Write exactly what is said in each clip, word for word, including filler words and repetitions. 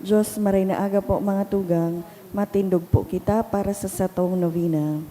Diyos, maray na aga po, mga tugang, matindog po kita para sa satong novena.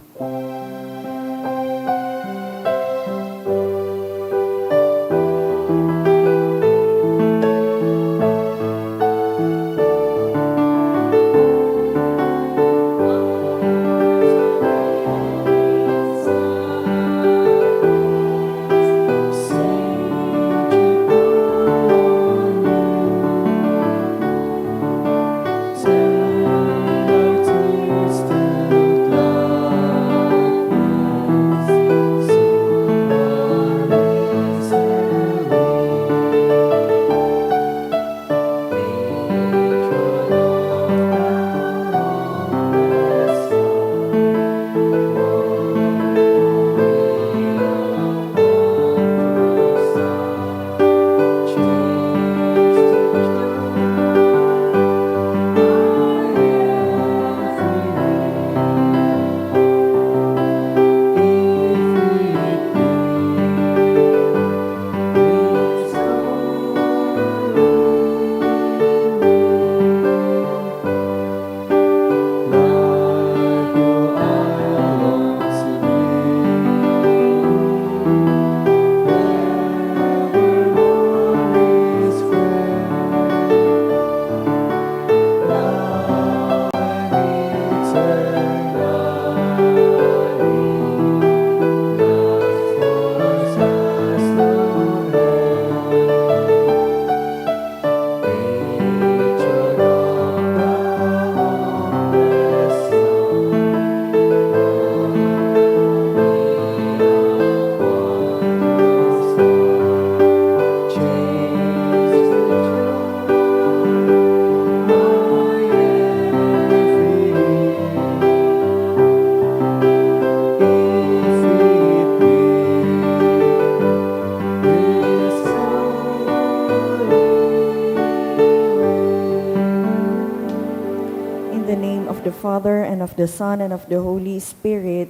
In the name of the Father, and of the Son, and of the Holy Spirit.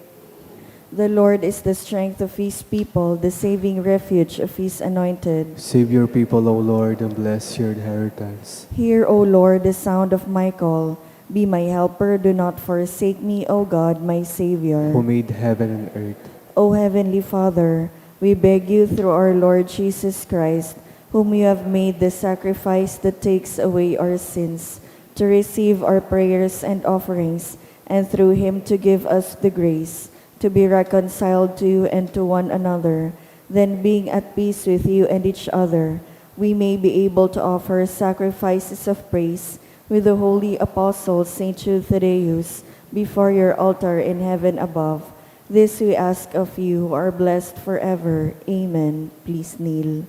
The Lord is the strength of his people, the saving refuge of his anointed. Save your people, O Lord, and bless your inheritance. Hear, O Lord, the sound of my call. Be my helper, do not forsake me, O God, my Savior. Who made heaven and earth. O Heavenly Father, we beg you through our Lord Jesus Christ, whom you have made the sacrifice that takes away our sins, to receive our prayers and offerings, and through him to give us the grace to be reconciled to you and to one another. Then, being at peace with you and each other, we may be able to offer sacrifices of praise with the holy apostle Saint Jude Thaddeus before your altar in heaven above. This we ask of you, who are blessed forever. Amen. Please kneel.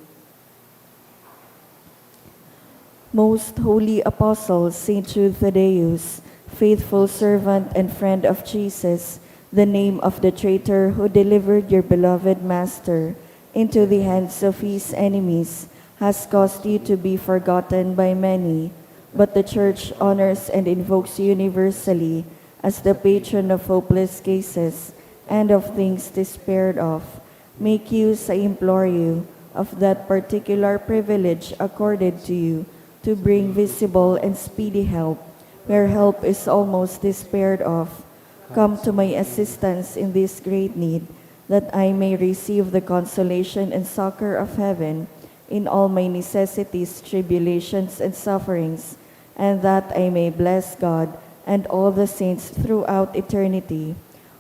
Most holy apostle, Saint Jude Thaddeus, faithful servant and friend of Jesus, the name of the traitor who delivered your beloved Master into the hands of his enemies, has caused you to be forgotten by many. But the Church honors and invokes you universally as the patron of hopeless cases and of things despaired of. Make use, I implore you, of that particular privilege accorded to you to bring visible and speedy help where help is almost despaired of. Come to my assistance in this great need, that I may receive the consolation and succor of heaven in all my necessities, tribulations, and sufferings, and that I may bless God and all the saints throughout eternity.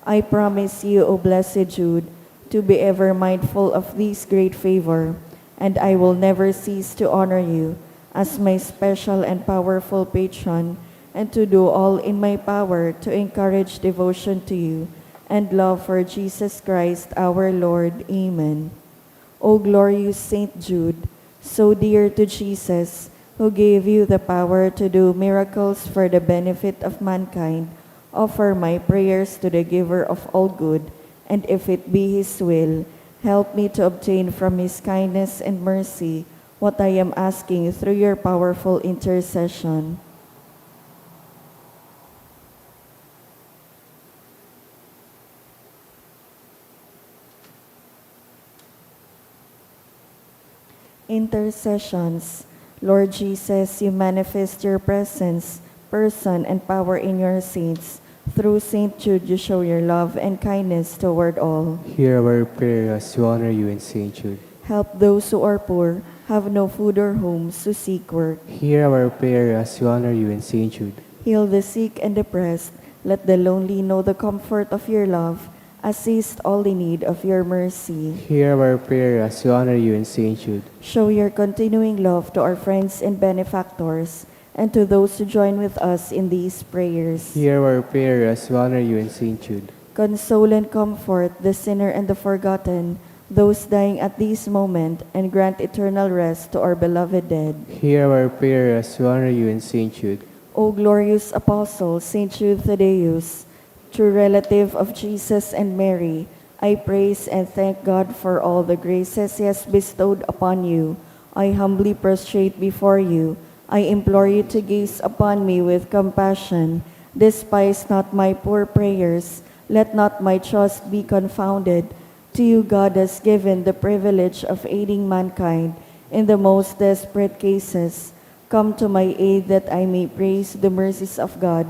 I promise you, O blessed Jude, to be ever mindful of this great favor, and I will never cease to honor you as my special and powerful patron, and to do all in my power to encourage devotion to you and love for Jesus Christ our Lord. Amen. O glorious Saint Jude, so dear to Jesus, who gave you the power to do miracles for the benefit of mankind, offer my prayers to the Giver of all good, and if it be His will, help me to obtain from His kindness and mercy what I am asking through your powerful intercession. Intercessions. Lord Jesus, you manifest your presence, person, and power in your saints. Through Saint Jude, you show your love and kindness toward all. Hear our prayer as we honor you in Saint Jude. Help those who are poor, have no food or homes to seek work. Hear our prayer as we honor you in Saint Jude. Heal the sick and oppressed. Let the lonely know the comfort of your love. Assist all in need of your mercy. Hear our prayer as we honor you in Saint Jude. Show your continuing love to our friends and benefactors, and to those who join with us in these prayers. Hear our prayer as we honor you in Saint Jude. Console and comfort the sinner and the forgotten, those dying at this moment, and grant eternal rest to our beloved dead. Hear our prayer as we honor you in Saint Jude. O glorious Apostle, Saint Jude Thaddeus, true relative of Jesus and Mary, I praise and thank God for all the graces He has bestowed upon you. I humbly prostrate before you. I implore you to gaze upon me with compassion. Despise not my poor prayers. Let not my trust be confounded. To you God has given the privilege of aiding mankind in the most desperate cases. Come to my aid that I may praise the mercies of God.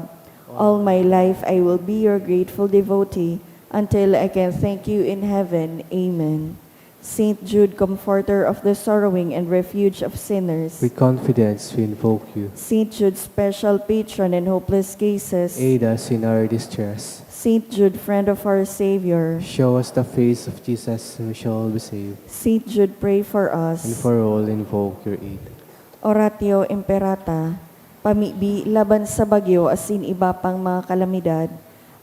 All my life I will be your grateful devotee until I can thank you in heaven. Amen. Saint Jude, comforter of the sorrowing and refuge of sinners. With confidence we invoke you. Saint Jude, special patron in hopeless cases. Aid us in our distress. Saint Jude, friend of our Savior. Show us the face of Jesus, and we shall be saved. Saint Jude, pray for us. And for all invoke your aid. Oratio Imperata, pamibi laban sa bagyo asin iba pang mga kalamidad.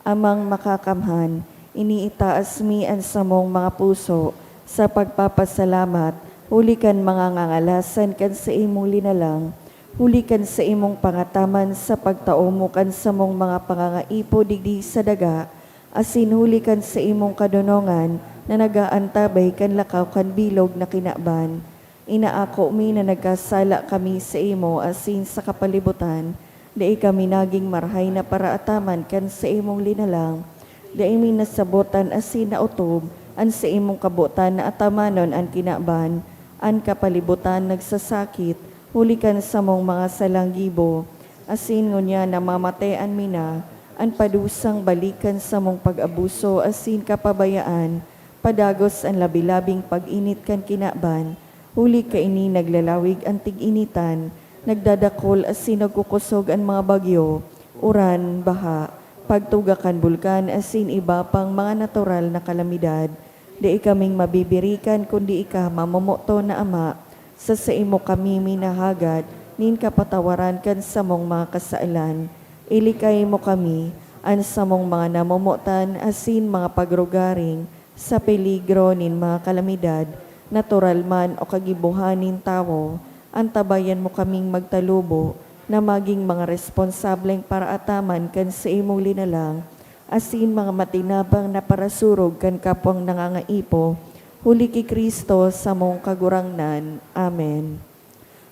Amang Makakamhan, iniitaas mi an samong mga puso sa pagpapasalamat huli kan mga ngangalasan kan saimong linalang, huli kan saimong pangataman sa pagtao mo kan samong mga pangangaipo digdi sa daga, asin huli kan saimong kadonongan na nag-aantabay kan lakaw kan bilog na kinaban. Inaako mi na nagkasala kami saimo asin sa kapalibutan, dai kami nagin marahay na paraataman kan saimong linalang. Dai mi nasabotan asin naotob an saimong kabotan na atamanon an kinaban. An kapalibutan nagsasakit huli kan samong mga salang gibo, asin ngunyan namamatean mi na an padusang balik kan samong pag-abuso asin kapabayaan, padagos an labi-labing pag-init kan kinaban, huli kaini naglalawig an tig-initan, nagdadakol asin nagkukosog an mga bagyo, uran, baha, pagtuga kan bulkan asin iba pang mga natural na kalamidad. Dai kaming mabibirikan kundi ika, mamomoton na Ama, sa saimo kami minahagad nin kapatawaran kan samong mga kasalan. Ilikay mo kami, an samong mga namomotan asin mga pagrugaring, sa peligro nin mga kalamidad, natural man o kagibohan nin tawo. Antabayan mo kaming magtalubo na magin mga responsableng paraataman kan saimong linalang, asin mga matinabang na parasurog kan kapwang nangangaipo, huli ki Cristo, samong Kagurangnan. Amen.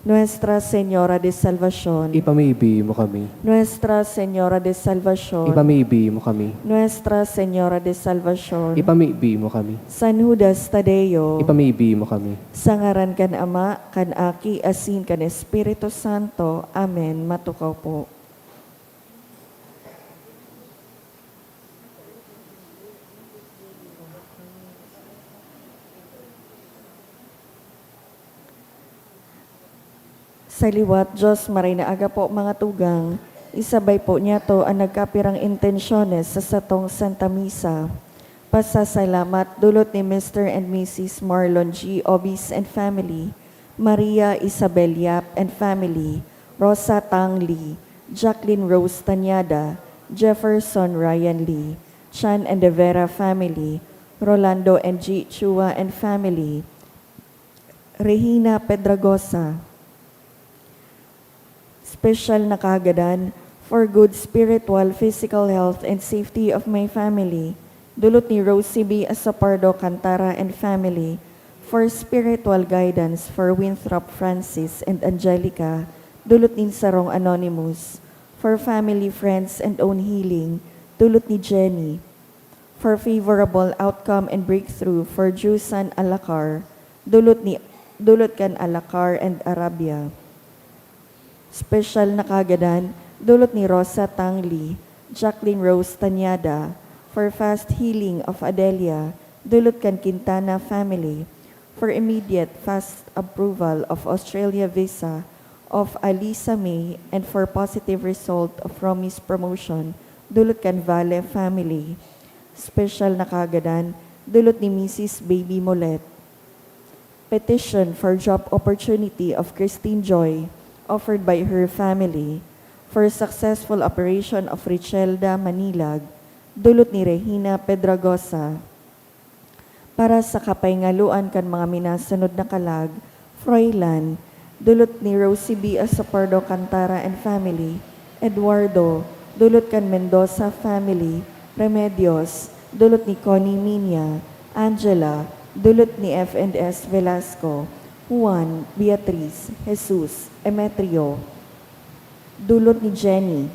Nuestra Señora de Salvacion. Ipamibi mo kami. Nuestra Señora de Salvacion. Ipamibi mo kami. Nuestra Señora de Salvacion. Ipamibi mo kami. San Judas Tadeo. Ipamibi mo kami. Sa ngaran kan Ama, kan Aki, asin kan Espiritu Santo. Amen. Matukaw po. Sa liwat, Diyos, maray na aga po, mga tugang. Isabay po niyato an nagkapirang intensyones sa satong Santa Misa. Pasasalamat, dulot ni Mister and Missus Marlon G. Obis and family, Maria Isabel Yap and family, Rosa Tang Lee, Jacqueline Rose Tañada, Jefferson Ryan Lee, Chan and De Vera family, Rolando and G. Chua and family, Regina Pedragosa. Special na kahagadan for good spiritual, physical health and safety of my family, dulot ni Rosie B. Asapardo Cantara and family, for spiritual guidance for Winthrop Francis and Angelica, dulot nin sarong anonymous, for family, friends, and own healing, dulot ni Jenny, for favorable outcome and breakthrough for Jusan Alacar, dulot ni, dulot kan Alacar and Arabia. Special na kagadan, dulot ni Rosa Tangli, Jacqueline Rose Tanyada, for fast healing of Adelia, dulot kan Quintana family, for immediate fast approval of Australia visa of Alisa May, and for positive result of Romy's promotion, dulot kan Valle family. Special na kagadan, dulot ni Misis Baby Molet. Petition for job opportunity of Christine Joy, offered by her family, for successful operation of Richelda Manilag, dulot ni Regina Pedragosa. Para sa kapahingaloan kan mga minasunod na kalag, Froilan, dulot ni Rosie B Asopardo Cantara and family, Eduardo, dulot kan Mendoza family, Remedios, dulot ni Connie Minia, Angela, dulot ni F and S Velasco, Juan, Beatriz, Jesus, Emetrio, dulot ni Jenny,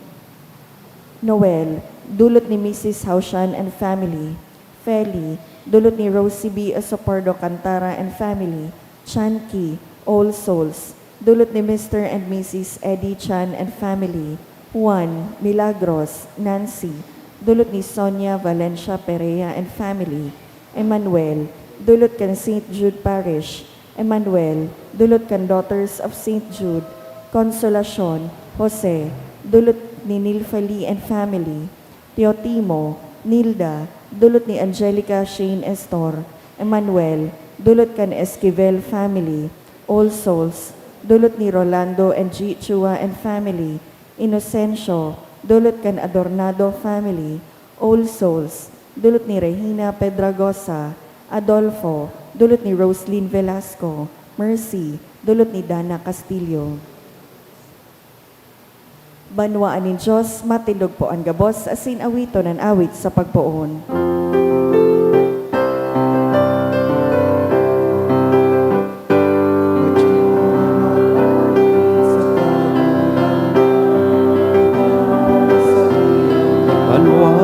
Noel, dulot ni Misis Haushan and family, Feli, dulot ni Rosie B Asopardo Cantara and family, Chanki, All Souls, dulot ni Mister and Missus Eddie Chan and family, Juan, Milagros, Nancy, dulot ni Sonia Valencia Perea and family, Emmanuel, dulot kan Saint Jude Parish, Emmanuel, dulot kan Daughters of Saint Jude, Consolacion, Jose, dulot ni Nilfali and family, Teotimo, Nilda, dulot ni Angelica Shane Estor, Emmanuel, dulot kan Esquivel family, All Souls, dulot ni Rolando and G Chua and family, Inocencio, dulot kan Adornado family, All Souls, dulot ni Regina Pedragosa, Adolfo, dulot ni Roslyn Velasco, Mercy, dulot ni Dana Castillo. Banwaan nin Dios, matindog po an gabos, asin awiton an awit sa pagpoon. Banwa,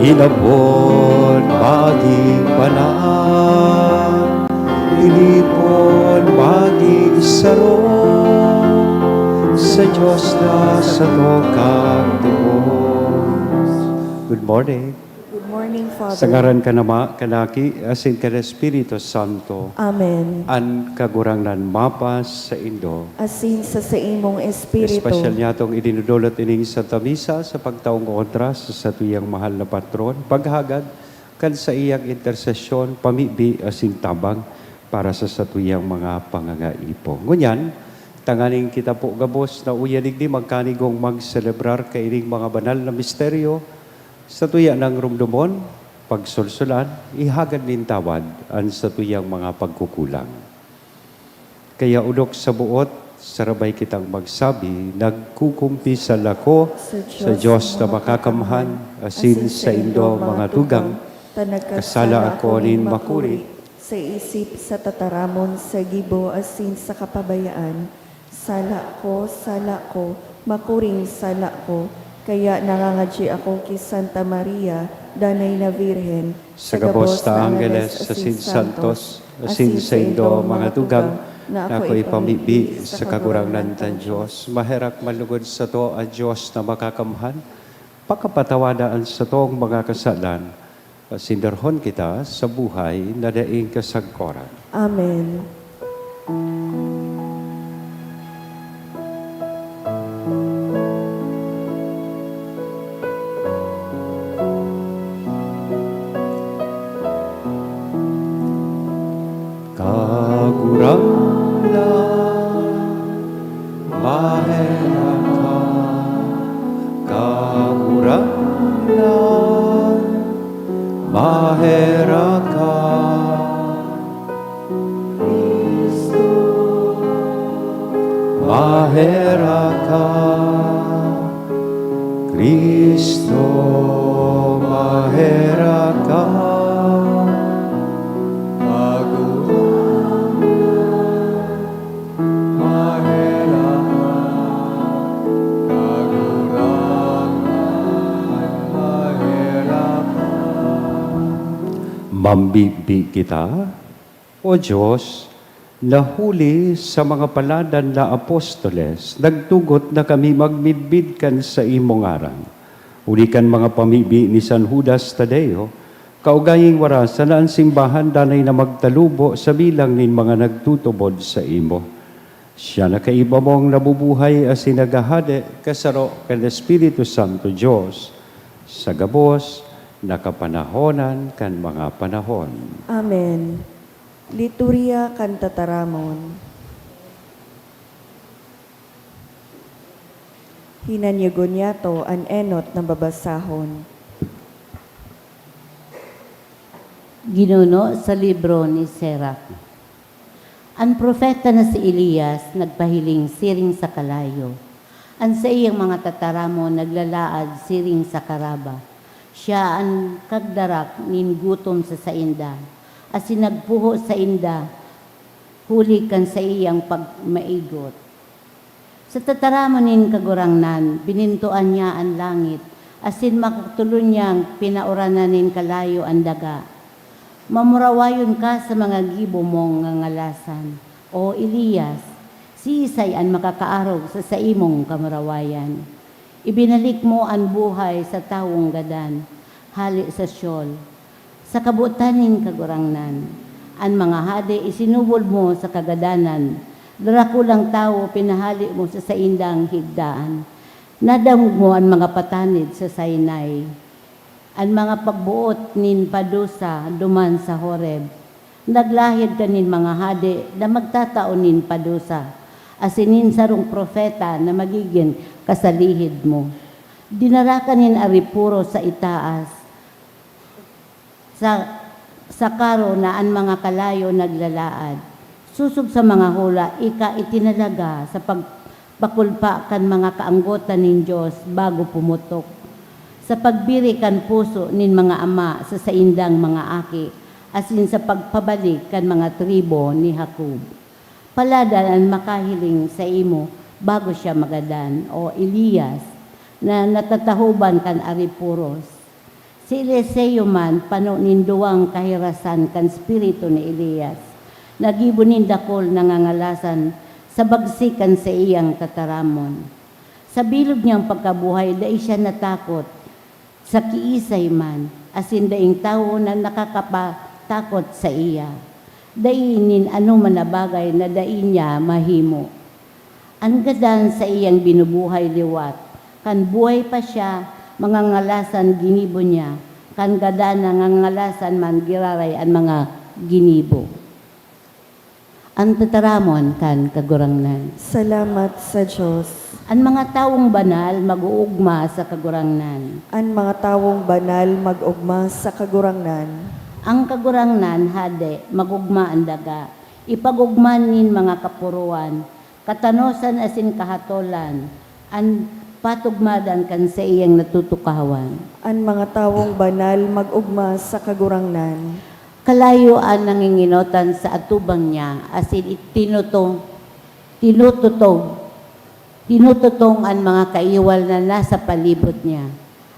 inapod magin panan, tinipon magin saro, sa Dios na sato kang tubos. Good morning. Good morning, Father. Sa ngaran kan Ama, kan Aki, asin kan Espiritu Santo. Amen. An Kagurangnan mapas saindo. Asin sa saimong espiritu. Espesyal niyatong idinudulot ining Santa Misa sa pagtaong kontra sa satuyang mahal na patron, paghagad kan saiyang intersesyon, pamibi asin tabang para sa satuyang mga pangangaipo. Ngunyan, tanganing kita po gabos na uya digdi magkanigong magselebrar kaining mga banal na misteryo, satuya nang rumdomon, pagsulsulan, ihagad nin tawad an satuyang mga pagkukulang. Kaya, olok sa boot, sarabay kitang magsabi, "Nagkukumpisal ako sa Diyos na makakamhan, asin saindo, mga tugang, ta nagkasala ako nin makuri sa isip, sa tataramon, sa gibo, asin sa kapabayaan. Sala ko, sala ko, makuring sala ko. Kaya nangangadyi ako ki Santa Maria, Danay na Birhen, sa gabos na angheles asin santos, asin saindo, mga tugang, na ako ipamibi sa Kagurangnan tang Dios." Maherak man lugod sato an Dios na makakamhan, pakapatawada an satong mga kasalan, asin darhon kita sa buhay na daing kasagkoran. Amen. Kagurangnan, maherak ka. Kagurangnan, maherak ka. Cristo, maherak ka. Cristo, maherak ka. Kagurangnan, maherak ka. Kagurangnan, maherak ka. Mambibi kita. O Dios, Na huli sa mga paladan na apostoles, nagtugot na kami magmidbid kan saimong ngaran. Huli kan mga pamibi ni San Judas Tadeo, kaugaying warasan na an simbahan danay na magtalubo sa bilang nin mga nagtutubod saimo. Siya na kaiba mong nabubuhay asin naghahade kasaro kan Espiritu Santo Dios, sa gabos na kapanahonan kan mga panahon. Amen. Liturya kan Tataramon. Hinanyogon niyato an enot na babasahon. Ginuno sa libro ni Sirach. An propeta na si Elias nagpahiling siring sa kalayo. An saiyang mga tataramon naglalaad siring sa karaba. Siya an kagdarak nin gutom sa sainda, asin nagpuho sainda huli kan saiyang pagmaigot. Sa tataramon nin Kagurangnan, binintoan niya an langit, asin makatulon niyang pinauranan nin kalayo an daga. Mamurawayon ka sa mga gibo mong ngangalasan, O Elias. Siisay an makakaarog sa saimong kamurawayan? Ibinalik mo an buhay sa tawong gadan, hale sa Sheol, sa kabotan nin Kagurangnan. An mga hade isinubol mo sa kagadanan, darakulang tawo pinahale mo sa saindang higdaan. Nadangog mo an mga patanid sa Sinai, an mga pagboot nin padusa duman sa Horeb. Naglahid ka nin mga hade na magtatao nin padusa, asin nin sarong propeta na magigin kasalihid mo. Dinara ka nin aripuros sa itaas, sa, sa karo na an mga kalayo naglalaad. Sosog sa mga hula, ika itinalaga sa pagpakulpa kan mga kaanggotan nin Dios bago pumutok, sa pagbiri kan puso nin mga ama sa saindang mga aki, asin sa pagpabalik kan mga tribo ni Jacob. Paladan an makahiling saimo bago siya magadan, O Elias, na natatahoban kan aripuros. Si Eliseo man pano nin duwang kahirasan kan espiritu ni Elias. Naggibo nin dakul na ngangalasan sa bagsik kan saiyang tataramon. Sa bilog niyang pagkabuhay, dai siya natakot sa kiisay man, asin daing tawo na nakakapatakot saiya. Dai nin anoman na bagay na dai niya mahimo. An gadan saiyang binubuhay liwat. Kan buhay pa siya, mga ngalasan ginibo niya. Kan gadan na ngangalasan man, giraray an mga ginibo. An tataramon kan Kagurangnan. Salamat sa Dios. An mga tawong banal mag-oogma sa Kagurangnan. An mga tawong banal mag-ogma sa Kagurangnan. Ang Kagurangnan, hade, mag-ogma an daga. Ipag-ogma nin mga kaporoan, katanosan asin kahatolan, an patugmadan kan saiyang natutukawan. An mga tawong banal mag-ogma sa Kagurangnan. Kalayo an nanginginotan sa atubang niya, asin itinuto-, tinututog, tinututong an mga kaiwal na nasa palibot niya.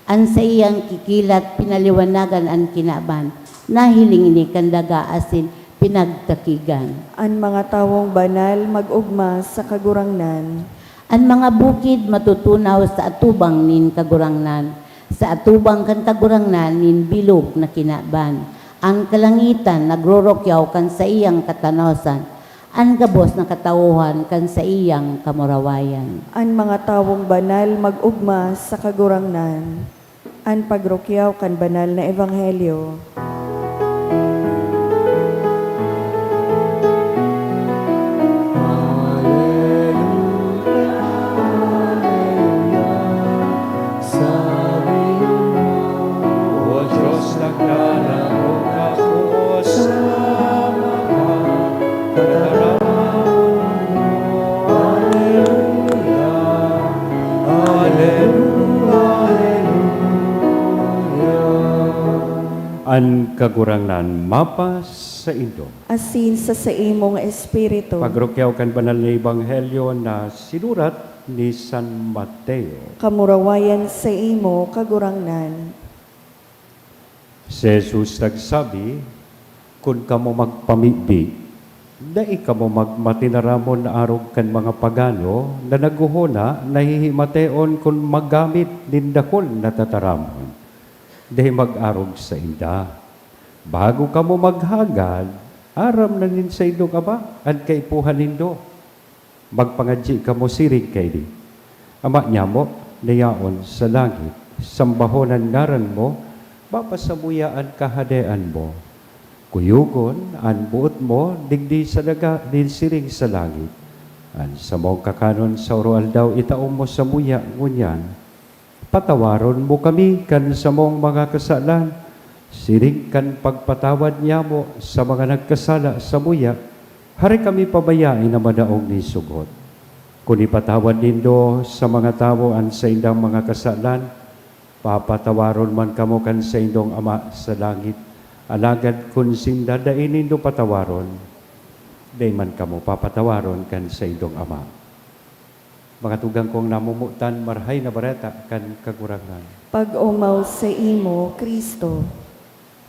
An saiyang kikilat pinaliwanagan an kinaban, nahiling ini kan daga asin pinagtakigan. An mga tawong banal mag-ogma sa Kagurangnan. An mga bukid matutunaw sa atubang nin Kagurangnan, sa atubang kan Kagurangnan nin bilog na kinaban. An kalangitan nagrorokyaw kan saiyang katanosan, an gabos na katauhan kan saiyang kamurawayan. An mga tawong banal mag-ogma sa Kagurangnan. An pagrokyaw kan banal na ebanghelyo. Sabi mo, O Diyos, naglalaro ako sa mga tataramon mo. Aleluya, aleluya, aleluya. An Kagurangnan mapasaindo. Asin sa saimong espiritu. Pagrukyaw kan banal na ebanghelyo na sinurat ni San Mateo. Kamurawayan saimo, Kagurangnan. Si Jesus nagsabi, "Kun kamo magpamibi, Dai kamo magmatinaramon arog kan mga pagano na naghohona na hihimateon kun maggamit nin dakul na tataramon. Dai mag-arog sainda. Bago kamo maghagad, aram na nin saindong Ama an kaipuhan nindo. Magpangadyi kamo siring kaini, "Ama nyamo na yaon sa langit, sambahon an ngaran mo, mapasamuya an kahadean mo. Kuyogon an boot mo digdi sa daga nin siring sa langit. An samong kakanon sa oro-aldaw itao mo samuya ngunyan. Patawaron mo kami kan samong mga kasalan, siring kan pagpatawad nyamo sa mga nagkasala samuya. Hari kami pabayae na madaog nin sugot. Kun ipatawad nindo sa mga tawo an saindang mga kasalan, papatawaron man kamo kan saindong Ama sa langit. Alagad kun sinda dai nindo patawaron, dai man kamo papatawaron kan saindong Ama." Mga tugang kong namomotan, Marahay na Bareta kan Kagurangnan. Pag-omaw saimo, Cristo.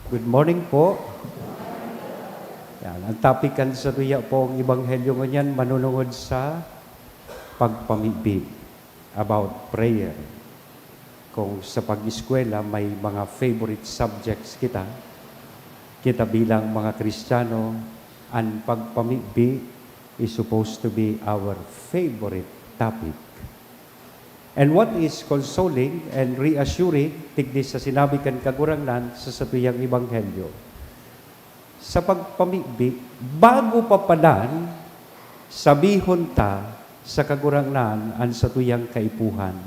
Good morning po. Yan. Ang topic kan satuya pong ebanghelyo ngunyan manunungod sa pagpamibi, about prayer. Kung sa pag-eskwela may mga favorite subjects kita, kita bilang mga Kristiyano, an pagpamibi is supposed to be our favorite topic. And what is consoling and reassuring, digdi sa sinabi kan Kagurangnan sa satuyang ebanghelyo, sa pagpamibi, bago pa palan, sabihon ta sa Kagurangnan an satuyang kaipuhan.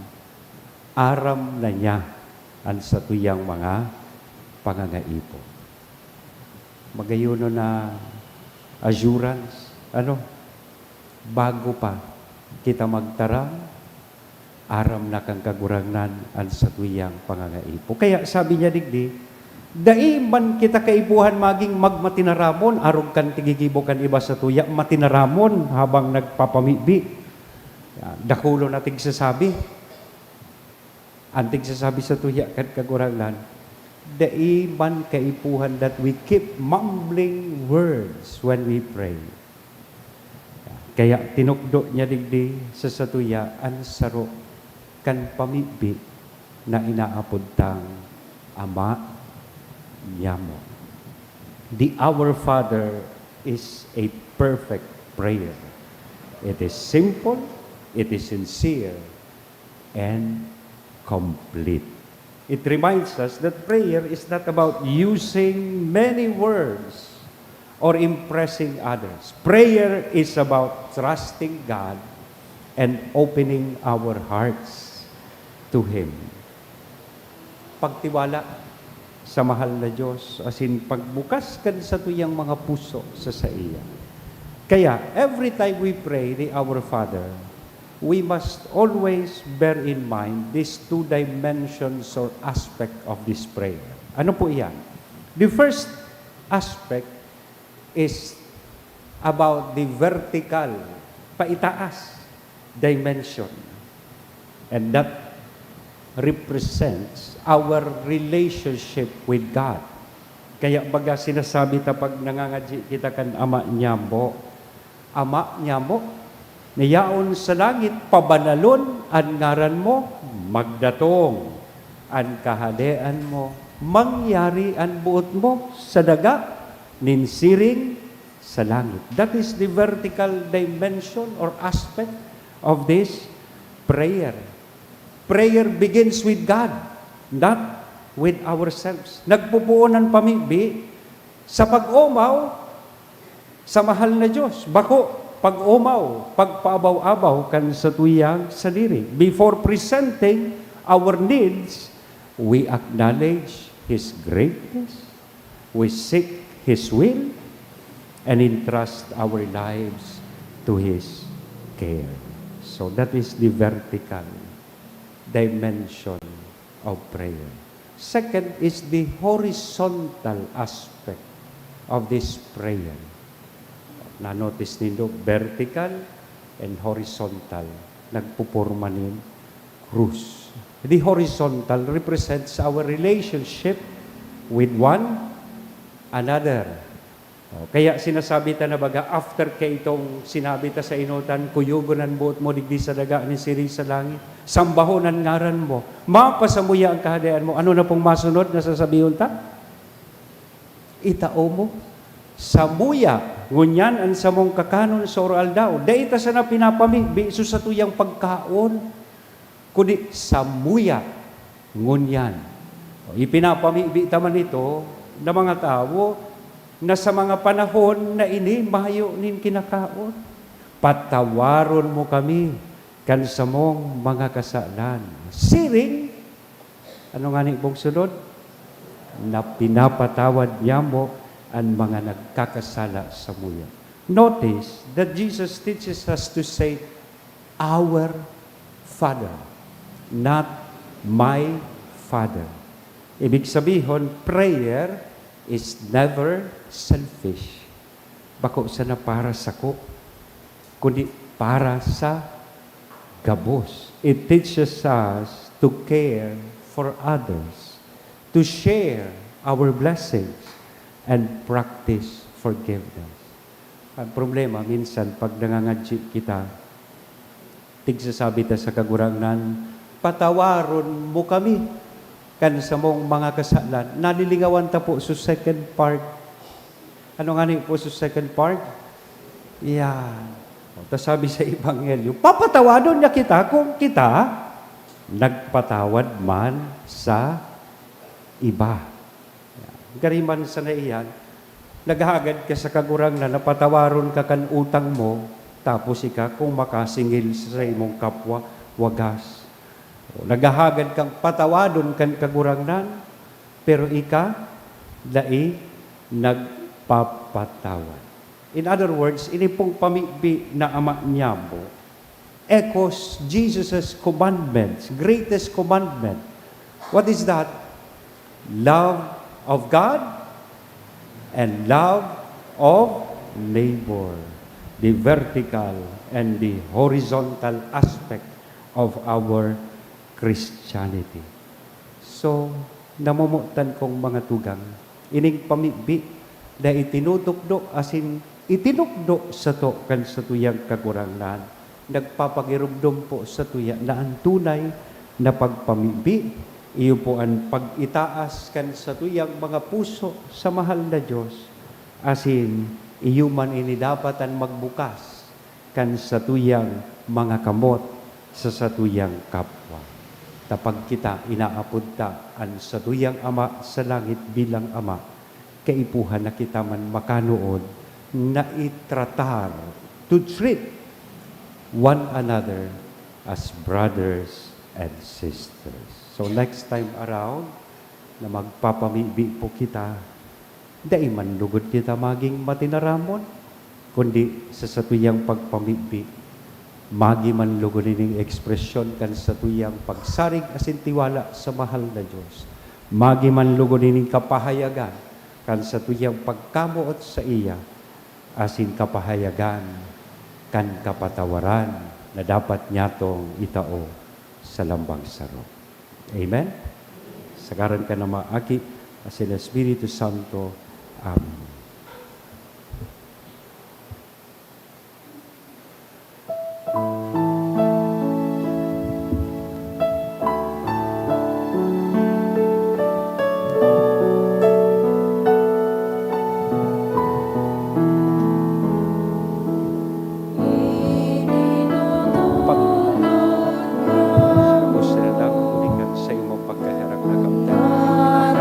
Aram na niya an satuyang mga pangangaipo. Magayonon na assurance, ano, bago pa kita magtaram, aram na kan Kagurangnan an satuyang pangangaipo. Kaya sabi niya digdi, dai man kita kaipuhan magin magmatinaramon, arog kan tigigibo kan iba satuya, matinaramon habang nagpapamibi. Yan, dakulon na tigsasabi. An tigsasabi satuya kan Kagurangnan, dai man kaipuhan that we keep mumbling words when we pray. Kaya tinukdo niya digdi sa satuya an saro kan pamibi na inaapod tang Ama nyamo. The Our Father is a perfect prayer. It is simple, it is sincere, and complete. It reminds us that prayer is not about using many words or impressing others. Prayer is about trusting God and opening our hearts to Him. Pagtiwala sa mahal na Diyos, asin pagbukas kan satuyang mga puso sa saiya. Kaya, every time we pray the Our Father, we must always bear in mind these two dimensions or aspect of this prayer. Ano po iyan? The first aspect is about the vertical, paitaas, dimension. And that represents our relationship with God. Kaya baga sinasabi ta pag nangangadyi kita kan Ama nyamo, "Ama nyamo, na yaon sa langit, pabanalon an ngaran mo, magdatong an kahadean mo, mangyari an boot mo sa daga nin siring sa langit." That is the vertical dimension or aspect of this prayer. Prayer begins with God, not with ourselves. Nagpupuon an pamibi sa pag-omaw sa mahal na Diyos. Bako, pag-omaw, pagpaabaw-abaw kan satuyang sadiri. Before presenting our needs, we acknowledge His greatness, we seek His will, and entrust our lives to His care. So that is the vertical dimension of prayer. Second is the horizontal aspect of this prayer. Na-notice nindo, vertical and horizontal, nagpuporma nin krus. The horizontal represents our relationship with one another. O, kaya sinasabi ta na baga, after kaitong sinabi ta sa enotan, "Kuyogon an boot mo digdi sa daga nin siring sa langit. Sambahon an ngaran mo. Mapasamuya an Kahadean mo." Ano na pong masunod na sasabihon ta? "Itao mo. Samuya ngunyan an samong kakanon sa aroaldaw." Dai ta sana pinapamibi so satuyang pagkaon, kundi samuya ngunyan. O, ipinapamibi ta man ito na mga tawo na sa mga panahon na ini mayo nin kinakaon. "Patawaron mo kami kan samong mga kasalan." Siring, ano ngani pong sunod? "Na pinapatawad niyamo an mga nagkakasala samuya." Notice that Jesus teaches us to say, "Our Father," not "My Father." Ibig sabihon, prayer is never selfish. Bako sana para sako, kundi para sa gabos. It teaches us to care for others, to share our blessings, and practice forgiveness. Ang problema, minsan, pag nangangadyi kita, tigsasabi ta sa Kagurangnan, "Patawaron mo kami kan samong mga kasalan." Nalilingawan ta po sa second part. Ano ngani po sa second part? Yan. O, ta sabi sa Ebanghelyo, "Papatawadon niya kita kung kita nagpatawad man sa iba." Yan. Gariman sana iyan, naghahagad ka sa Kagurangnan na patawaron ka kan utang mo, tapos ika kung makasingil sa imong kapwa, wagas. O, naghahagad kang patawadon kan Kagurangnan, pero ika, dai nagpapatawad. In other words, ini pong pamibi na ama niyamo echoes Jesus' commandments, greatest commandment. What is that? Love of God and love of neighbor. The vertical and the horizontal aspect of our Christianity. So, namomotan kong mga tugang, ining pamibi na itinutukdo asin itinukdo sato kan satuyang Kagurangnan, nagpapagiromdom po satuya na an tunay na pagpamibi, iyo po an pag-itaas kan satuyang mga puso sa mahal na Diyos, asin iyo man ini dapat an magbukas kan satuyang mga kamot sa satuyang kapwa. Ta pag kita inaapod ta an satuyang Ama sa langit bilang Ama, kaipuhan na kita man makanood na itratar, to treat one another as brothers and sisters. So next time around na magpapamibi po kita, dai man lugod kita magin matinaramon, kundi sa satuyang pagpamibi, magi man lugod ining ekspresyon kan satuyang pagsarig asin tiwala sa mahal na Diyos. Magi man lugod ining kapahayagan kan satuyang pagkamoot saiya, asin kapahayagan kan kapatawaran na dapat nyatong itao sa lambang saro. Amen? Sa ngaran kan Ama, Aki, asin Espiritu Santo. Amen. Pag-, Gabos na lang, ulikan sa imong pagkaherak na kamtan.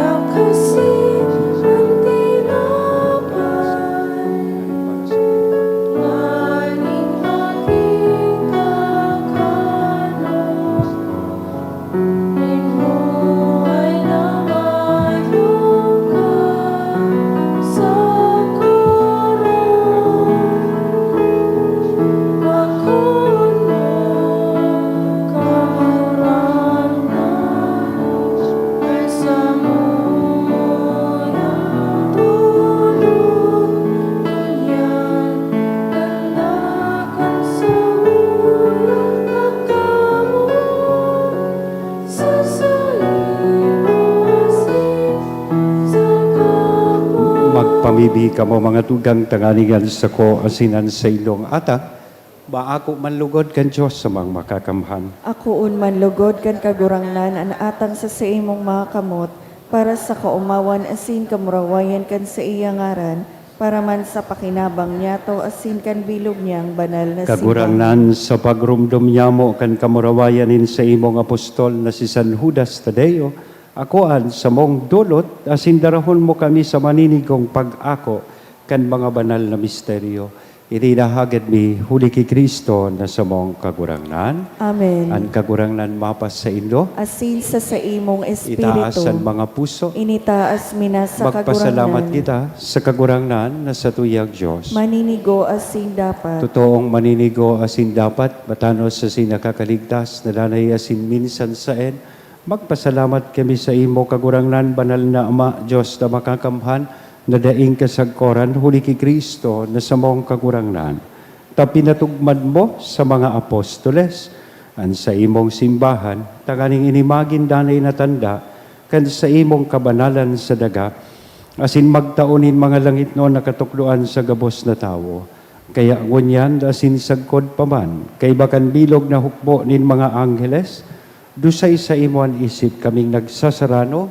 Kamo mga tugang, tanganing an sako asin an saindong atang maako man lugod kan Dios samang makakamhan. Akoon man lugod kan Kagurangnan an atang sa saimong mga kamot, para sa kaomawan asin kamurawayan kan saiya ngaran, para man sa pakinabang niyato asin kan bilog niyang banal na simbahan. Kagurangnan, sa pagromdom niyamo kan kamurawayan nin saimong apostol na si San Judas Tadeo, akoa an samong dolot asin darahon mo kami sa maninigong pag-ako kan mga banal na misteryo. Ini nahagad mi huli ki Cristo na samong Kagurangnan. Amen. An Kagurangnan mapasaindo. Asin sa saimong espiritu. Itaas an mga puso. Initaas mi na sa Kagurangnan. Magpasalamat kita sa Kagurangnan na satuyang Dios. Maninigo asin dapat. Totoong maninigo asin dapat, matanos asin nakakaligtas, na danay asin minsan saen, magpasalamat kami saimo, Kagurangnan, banal na Ama, Dios na makakamhan, na daing kasagkoran, huli ki Cristo na samong Kagurangnan, ta pinatugmad mo sa mga apostoles an saimong simbahan, tanganing ini magin danay na tanda kan saimong kabanalan sa daga, asin magtao nin mga langitnon na katukdoan sa gabos na tawo. Kaya ngunyan asin sagkod pa man, kaiba kan bilog na hukbo nin mga angheles, dusay saimo an isip kaming nagsasarano,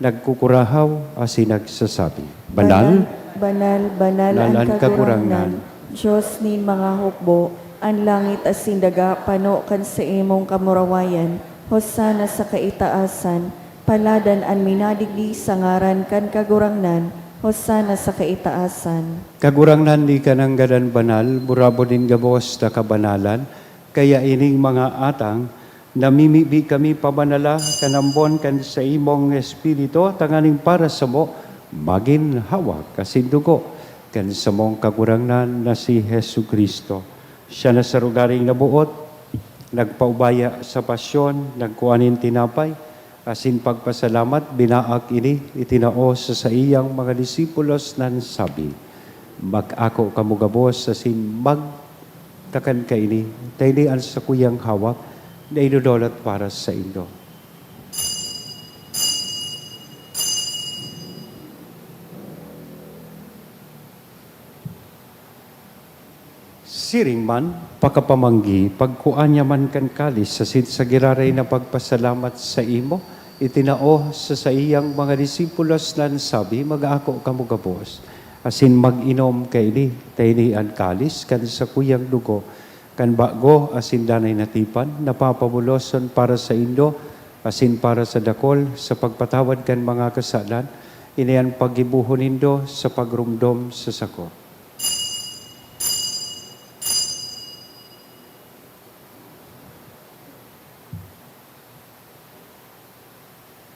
nagkukurahaw, asin nagsasabi, Banal, banal, banal an Kagurangnan, Dios nin mga hukbo, an langit asin daga pano kan saimong kamurawayan. Hosana sa kaitaasan, paladan an minadigdi sa ngaran kan Kagurangnan. Hosana sa kaitaasan. Kagurangnan, ika nanggad an banal, burabod nin gabos na kabanalan, kaya ining mga atang, namimibi kami pabanala kan ambon kan saimong Espiritu, tanganing para samo magin hawak asin dugo kan samong Kagurangnan na si Jesu-Cristo. Siya na sa rogaring naboot, nagpaubaya sa pasyon, nagkua nin tinapay, asin pagpasalamat, binaak ini, itinao sa saiyang mga disipulos na nagsabi, "Mag-ako kamo gabos asin magkakan kaini, ta ini an sakuyang hawak na idodolot para saindo." Siring man, pakapamanggi, pagkua niya man kan kalis asin sa giraray na pagpasalamat saimo, itinao sa saiyang mga disipulos na nagsabi, "Mag-ako kamo gabos, asin mag-inom kaini, ta ini an kalis kan sakuyang dugo kan bago asin danay na tipan, na papabuloson para saindo asin para sa dakol sa pagpatawad kan mga kasalan. Ini an paggibohon nindo sa pagromdom sa sako."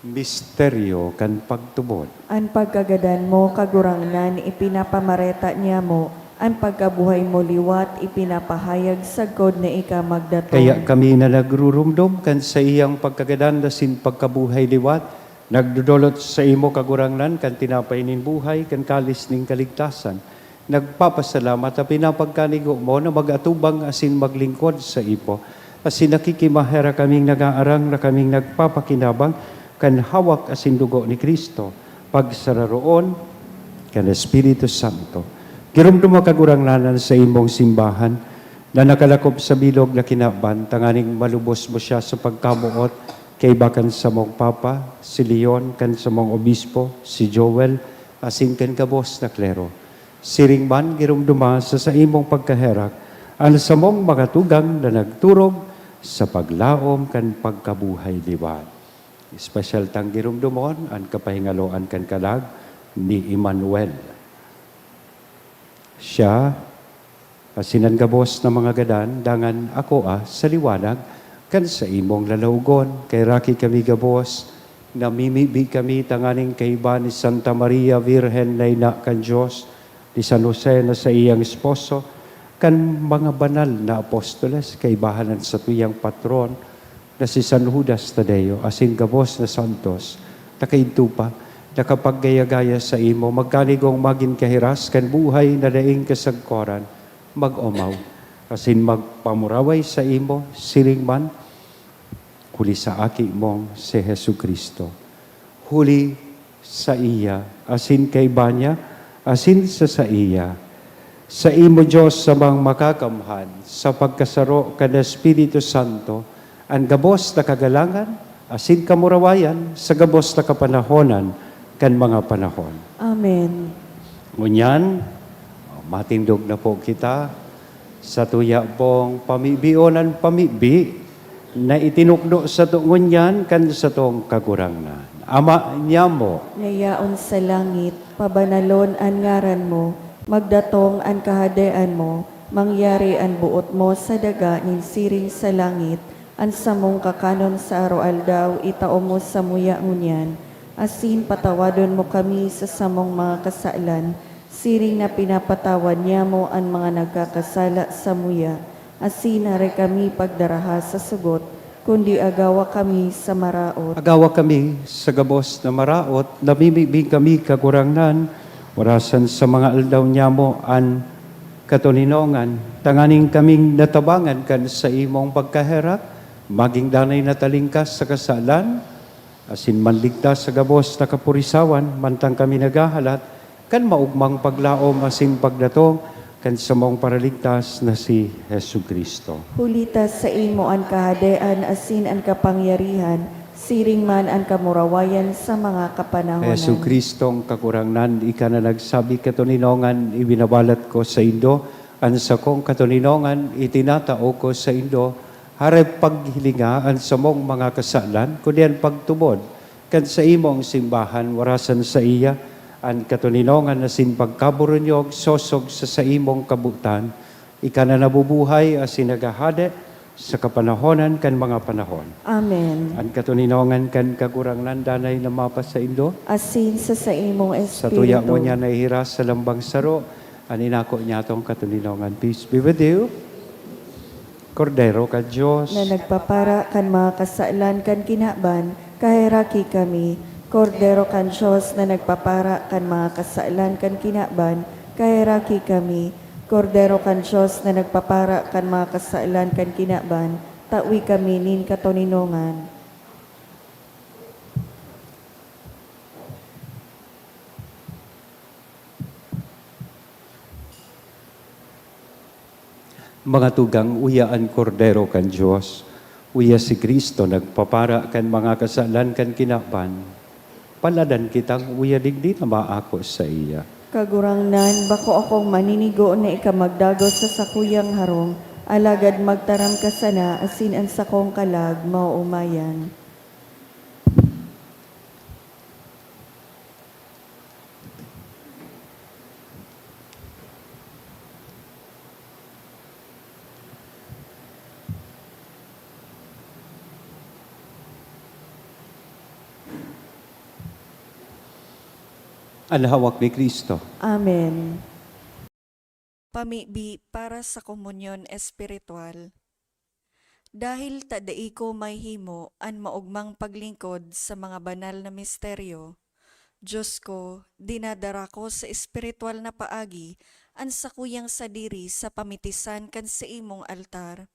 Misteryo kan pagtubod. An pagkagadan mo, Kagurangnan, ipinapamareta niamo, an pagkabuhay mo liwat ipinapahayag sagkod na ika magdatong. Kaya kami na nagruromdom kan saiyang pagkagadan asin pagkabuhay liwat, nagdodolot saimo, Kagurangnan, kan tinapay nin buhay, kan kalis nin kaligtasan. Nagpapasalamat ta pinapagkanigo mo na mag-atubang asin maglingkod saimo. Asin nakikimaherak kaming nag-aarang na kaming nagpapakinabang kan hawak asin dugo ni Cristo, pagsararoon kan Espiritu Santo. Giromdoma, Kagurangnan, an saimong simbahan na nakalakop sa bilog na kinaban, tanganing malubos mo siya sa pagkamoot kaiba kan samong Papa, si Leon, kan samong Obispo, si Joel, asin kan gabos na klero. Siring man, giromdoma sa saimong pagkaherak an samong mga tugang na nagturog sa paglaom kan pagkabuhay liwat. Espesyal tang giromdomon an kapahingaloan kan kalag ni Emmanuel. Siya, asin an gabos na mga gadan, dangan akoa sa liwanag kan saimong lalawogon. Kaheraki kami gabos, namimibi kami tanganing kaiba ni Santa Maria Virgen na ina kan Dios, ni San Jose na saiyang esposo, kan mga banal na apostoles, kaibahan an satuyang patron na si San Judas Tadeo, asin gabos na santos, na kaidto pa, nakapaggaya-gaya saimo, magkanigong magin kahiras kan buhay na daing kasagkoran, mag-omaw, asin magpamuraway saimo, siring man, huli sa Aki mong si Jesu-Cristo. Huli saiya, asin kaiba niya, asin sa saiya. Saimo, Dios, Amang Makakamhan, sa pagkasaro kan Espiritu Santo, an gabos na kagalangan asin kamurawayan sa gabos na kapanahonan kan mga panahon. Amen. Ngunyan, matindog na po kita sa tuya pong pamibion an pamibi na itinukdo sato ngunyan kan satong Kagurangnan. Ama nyamo, na yaon sa langit, pabanalon an ngaran mo, magdatong an kahadean mo, mangyari an boot mo sa daga nin siring sa langit. An samong kakanon sa aroaldaw, itao mo samuya ngunyan, asin patawadon mo kami sa samong mga kasalan, siring na pinapatawad nyamo an mga nagkakasala samuya, asin hare kami pagdaraha sa sugot, kundi agawa kami sa maraot. Agawa kami sa gabos na maraot, namimibi kami, Kagurangnan, orasan sa mga aldaw nyamo an katoninongan, tanganing kaming natabangan kan saimong pagkaherak, magin danay na talingkas sa kasalan, asin manligtas sa gabos na kapurisawan, mantang kami naghahalat kan maogmang paglaom asin pagdatong kan samong Paraligtas na si Jesu-Cristo. Huli ta saimo an kahadean asin an kapangyarihan, siring man an kamurawayan sa mga kapanahonan. Jesu-Cristong Kagurangnan, ika na nagsabi, "Katoninongan ibinabalat ko saindo, an sakong katoninongan itinatao ko saindo." Hare paghilinga an samong mga kasalan, kundi an pagtubod kan saimong simbahan, orasan saiya an katoninongan asin pagkaburunyog sosog sa saimong kabotan. Ika na nabubuhay asin naghahade sa kapanahonan kan mga panahon. Amen. An katoninongan kan Kagurangnan danay na mapasaindo. Asin sa saimong Sa tuya espiritu. Ngunyan nahihiras sa lambang saro an inako niyatong katoninongan. Peace be with you. Kordero kan Dios. Na nagpapara kan mga kasalan kan kinaban, kaheraki kami. Kordero kan Dios na nagpapara kan mga kasalan kan kinaban, kaheraki kami. Kordero kan Dios na nagpapara kan mga kasalan kan kinaban, tawi kami nin katoninongan. Mga tugang, uya an Kordero kan Dios, uya si Cristo nagpapara kan mga kasalan kan kinaban. Paladan kitang uya digdi na maako saiya. Kagurangnan, bako akong maninigo na ika magdagos sa sakuyang harong, alagad magtaram ka sana asin an sakong kalag maoomayan. An hawak ni Cristo. Amen. Pamibi para sa komunyon espiritual. Dahil ta dai ko mahimo an maogmang paglingkod sa mga banal na misteryo, Dios ko, dinadara ko sa espiritual na paagi an sakuyang sadiri sa pamitisan kan saimong altar.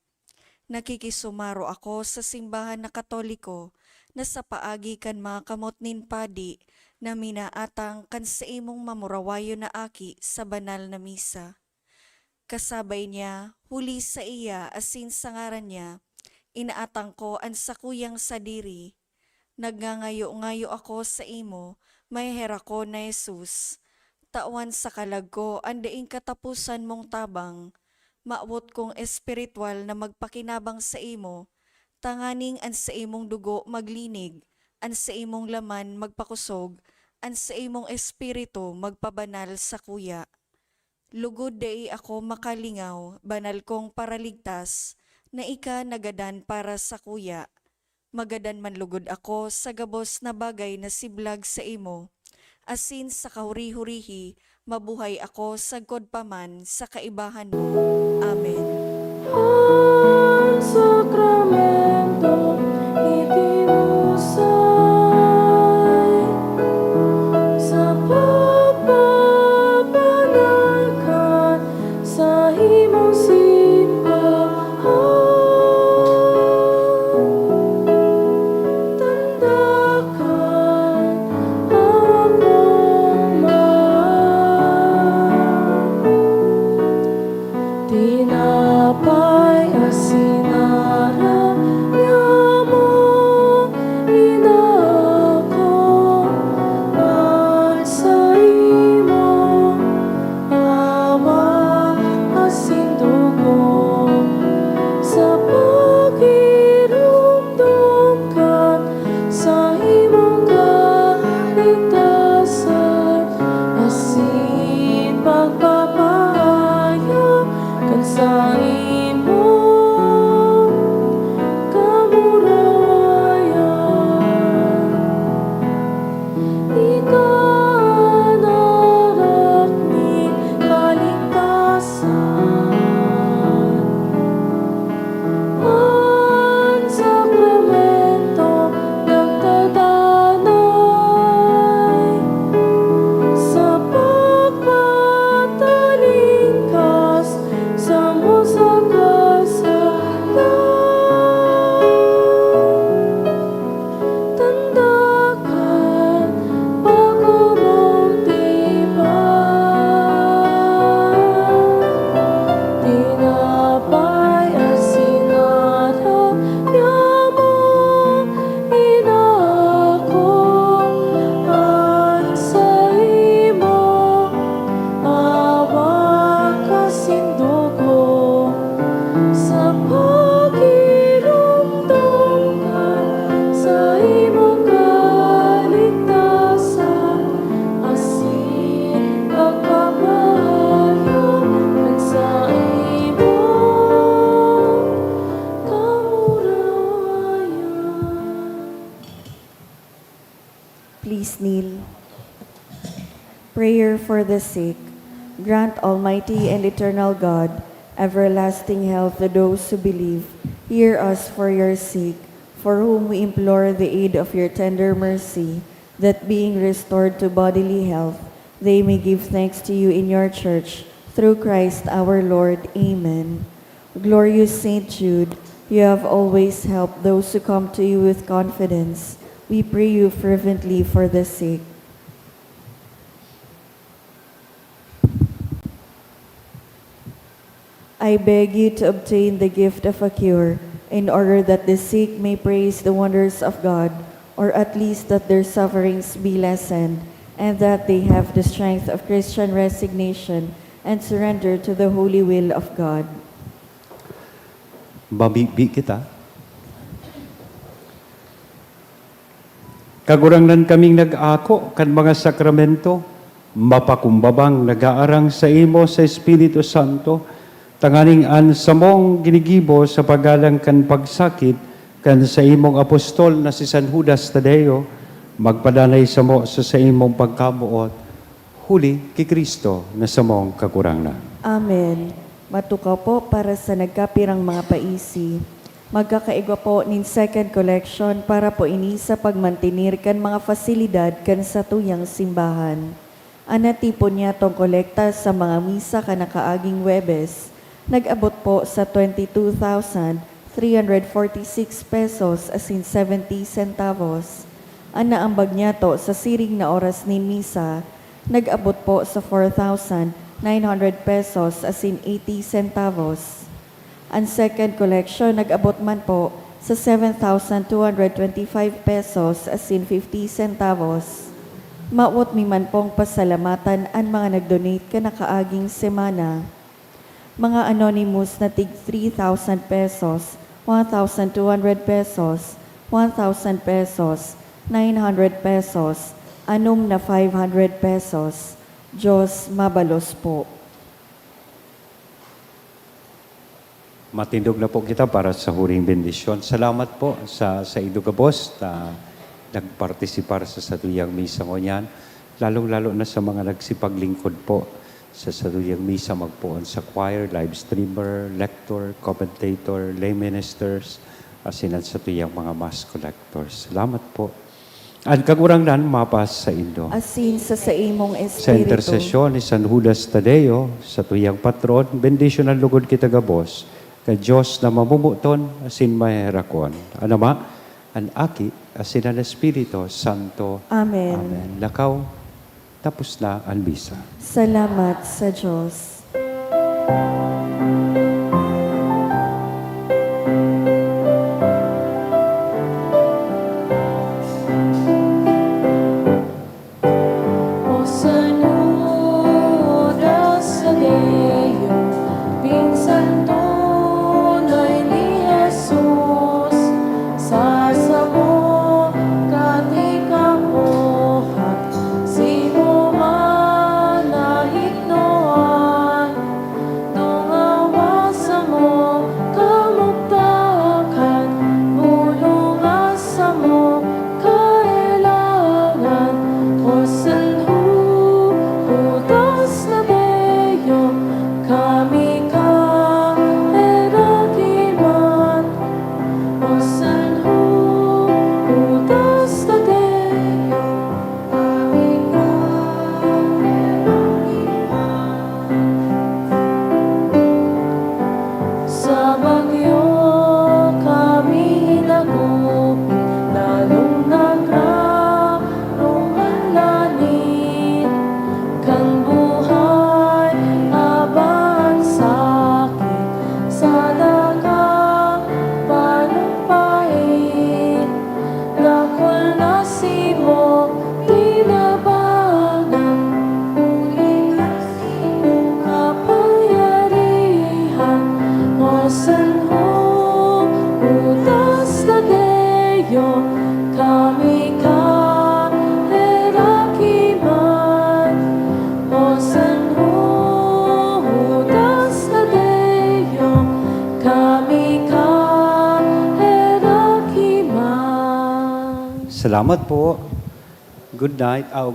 Nakikisumaro ako sa simbahan na Katoliko na sa paagi kan mga kamot nin padi na minaatang kan saimong mamurawayon na aki sa banal na misa. Kasabay niya, huli saiya asin sa ngaran niya, inaatang ko an sakuyang sadiri. Nagngangayo-ngayo ako saimo, maheherakon na Jesus, tawan sa kalag ko an daing kataposan mong tabang. Mawot kong espiritual na magpakinabang saimo, tanganing an saimong dugo maglinig, an saimong laman magpakosog, an saimong espiritu magpabanal sakuya. Lugod dai ako makalingaw, banal kong Paraligtas, na ika nagadan para sakuya. Magadan man lugod ako sa gabos na bagay na siblag saimo, asin sa kahuri-hurihi, mabuhay ako sagkod pa man sa kaibahan mo. Amen. An sakramento itinusay sa pagpapanalkan sa himong simbahan. Tanda kan akong mga For the sick, grant, Almighty and eternal God, everlasting health to those who believe. Hear us for your sick, for whom we implore the aid of your tender mercy, that being restored to bodily health, they may give thanks to you in your church, through Christ our Lord. Amen. Glorious Saint Jude, you have always helped those who come to you with confidence. We pray you fervently for the sick. I beg you to obtain the gift of a cure, in order that the sick may praise the wonders of God, or at least that their sufferings be lessened, and that they have the strength of Christian resignation and surrender to the holy will of God. Mabibi kita. Kagurangnan, kaming nag-ako kan mga sakramento, mapakumbabang nag-aarang saimo sa Espiritu Santo, tanganing an samong ginigibo sa paggalang kan pagsakit kan saimong apostol na si San Judas Tadeo, magpadanay samo sa saimong pagkamoot, huli ki Cristo na samong Kagurangnan. Amen. Matukaw po para sa nagkapirang mga paisi. Magkakaigwa po nin second collection para po ini sa pagmantener kan mga fasilidad kan satuyang simbahan. An natipon niyatong kolekta sa mga misa kan nakaaging Huwebes, nag-abot po sa twenty two thousand three hundred forty six pesos asin seventy centavos. An naambag niyato sa siring na oras nin misa, nag-abot po sa four thousand nine hundred pesos asin eighty centavos. An second collection nag-abot man po sa seven thousand two hundred twenty five pesos asin fifty centavos. Mawot mi man pong pasalamatan an mga nag-donate kan nakaaging semana. Mga anonymous na tig three thousand pesos, one thousand two hundred pesos, one thousand pesos, nine hundred pesos, anom na five hundred pesos. Diyos mabalos po. Matindog na po kita para sa huring bendisyon. Salamat po sa, sa indo gabos na nagpartisipar sa satuyang misa ngunyan, lalong-lalo na sa mga nagsipaglingkod po sa satuyang misa, magpoon sa choir, live streamer, lector, commentator, lay ministers, asin an satuyang mga mass collectors. Salamat po. An Kagurangnan mapas saindo. Asin sa saimong Sa espiritu. Intersesyon ni San Judas Tadeo, satuyang patron, bendisyonan lugod kita gabos kan Dios na mamomoton asin maheherakon, an Ama, an Aki, asin an Espiritu Santo. Amen. Amen. Lakaw, tapos na an misa. Salamat sa Dios. O San Judas Tadeo, pinsan tunay ni Jesus, sa samo ka tikapohan, simo man naitnoan. Tungawa samo kamugtakan, bulonga samo kailangan. O San Judas Tadeo, kami ka herakiman. O San Judas Tadeo, sa bagyo kami nagupit, lalong nagrarong an langit. Kan buhay, aban sakit, sa daga, panumpait. Dakul na simo tinabangan, huli ka simo kapangyarihan. O San Judas Tadeo, kami ka herakiman. O San Judas Tadeo, kami ka herakiman. Salamat po. Good night. Ah,